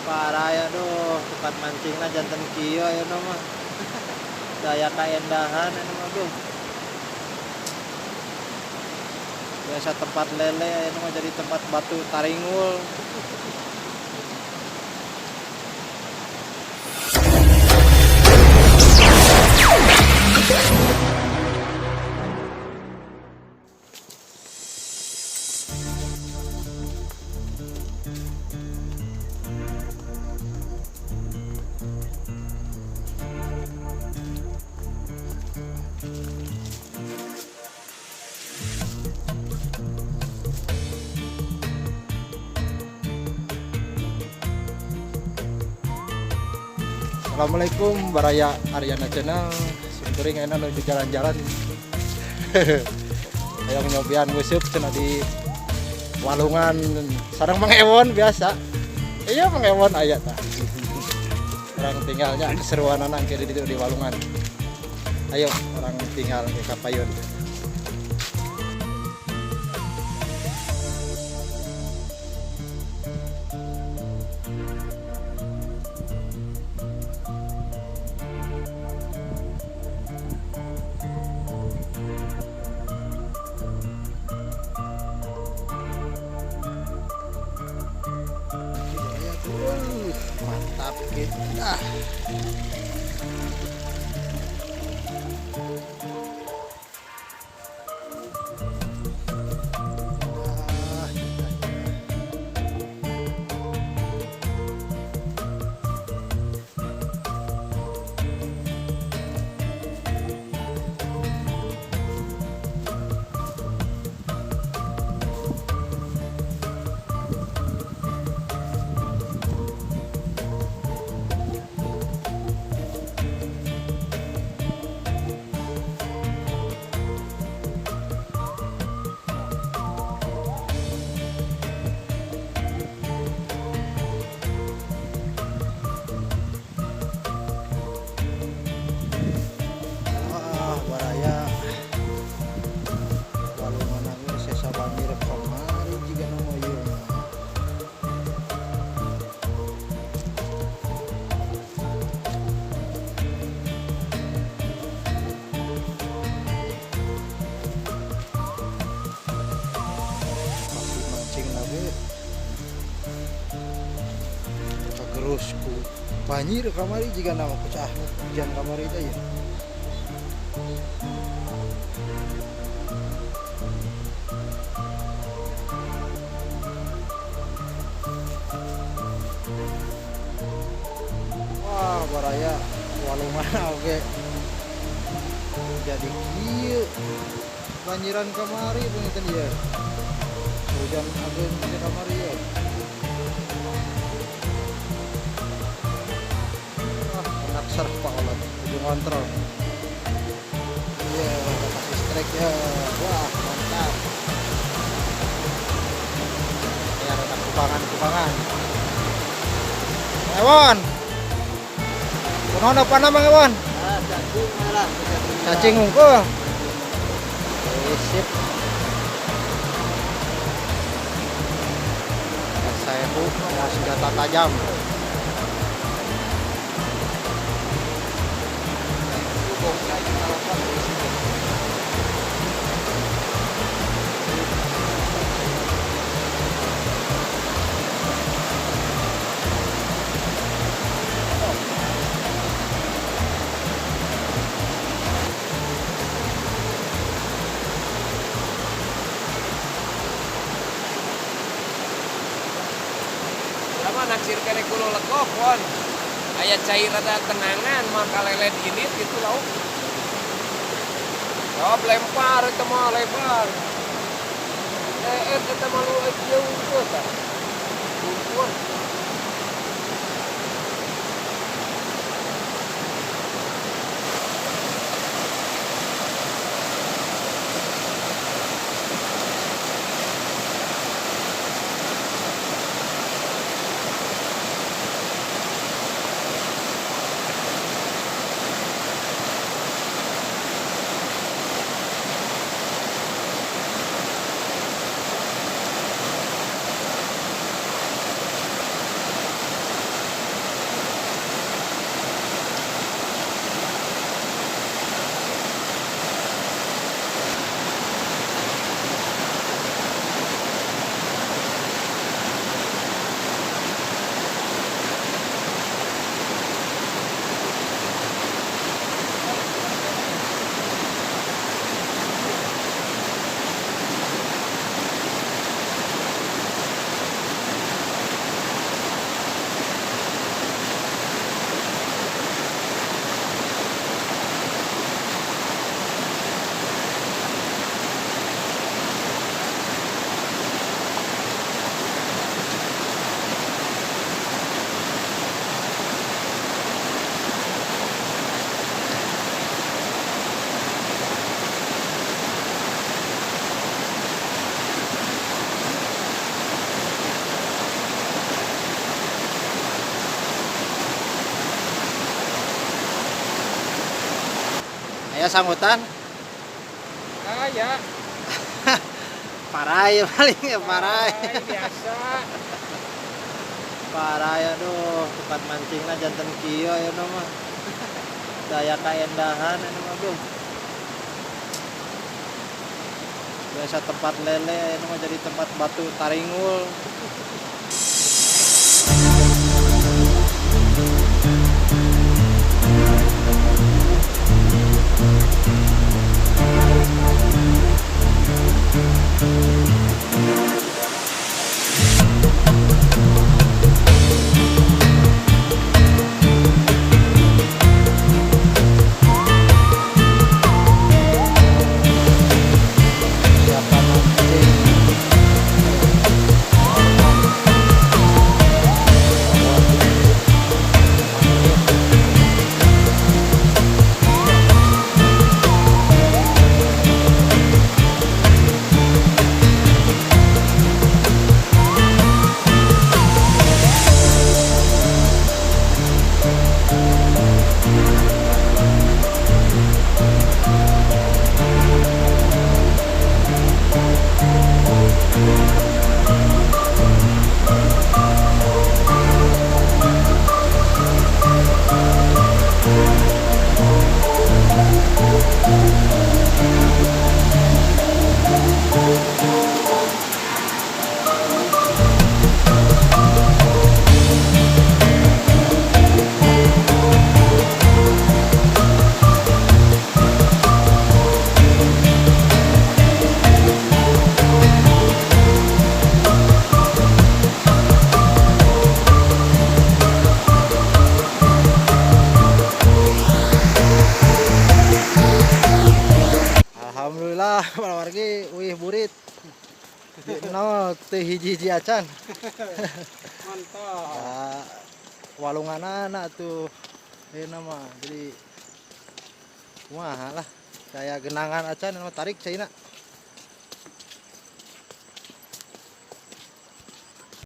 Parah aduh, tempat mancingna janten kieu ayeuna mah. Daya kaendahan ayeuna mah aduh. Biasa tempat lele ayeuna mah jadi tempat batu taringul. Assalamualaikum baraya Aryana Channel. Simkuring ayeuna nuju jalan-jalan. Hayang nyobian nguseup cenah di walungan sareng Mang Ewon biasa. Iya, Mang Ewon aya tah. Urang tingalnya keseruanana engke di ditu di walungan. Ayo urang tingal ke kapayun. Mantap gitu. Ah. Ah, baraya walungan ge sesa banjir kamari jiga nama ieu mah. Pasti mancing lagi kagerus ku banjir kamari jiga nama pecah hujan kamari teh ya. Wah, baraya walungan oge jadi kieu banjiran kamari punten ieu. Hujan ageung di kamari ieu. Ah, enak serp Pak Olot, ujung kontrol. Iya, kasih strike ya. Wah, mantap. Ya, ada kubangan-kubangan. Ewon. Kunaon apa nama Ewon? Ah, cacing lah. Cacing unggul. Sip. Saya mau senjata tajam. Lama naksir kene kulo lekok won. Aya cair rada tenangan mah kalelet ini gitu lauk. Jawab lempar itu mah lebar. Eta mah lu jauh tuh tah. Lumpur. Aya sambutan. Aya. Parai paling ya parai. Parai biasa. Parai, aduh, tempat mancingna janten kieu aya mah. Daya kaendahan anu mah, duh. Biasa tempat lele aya mah jadi tempat batu taringul. Siapa mancing? Alhamdulillah para wargi wih burit. Di nol teu hiji-hiji acan. Mantap. Ya, walunganana tuh ieu mah jadi kumaha lah, kayak genangan acan mah tarik caina.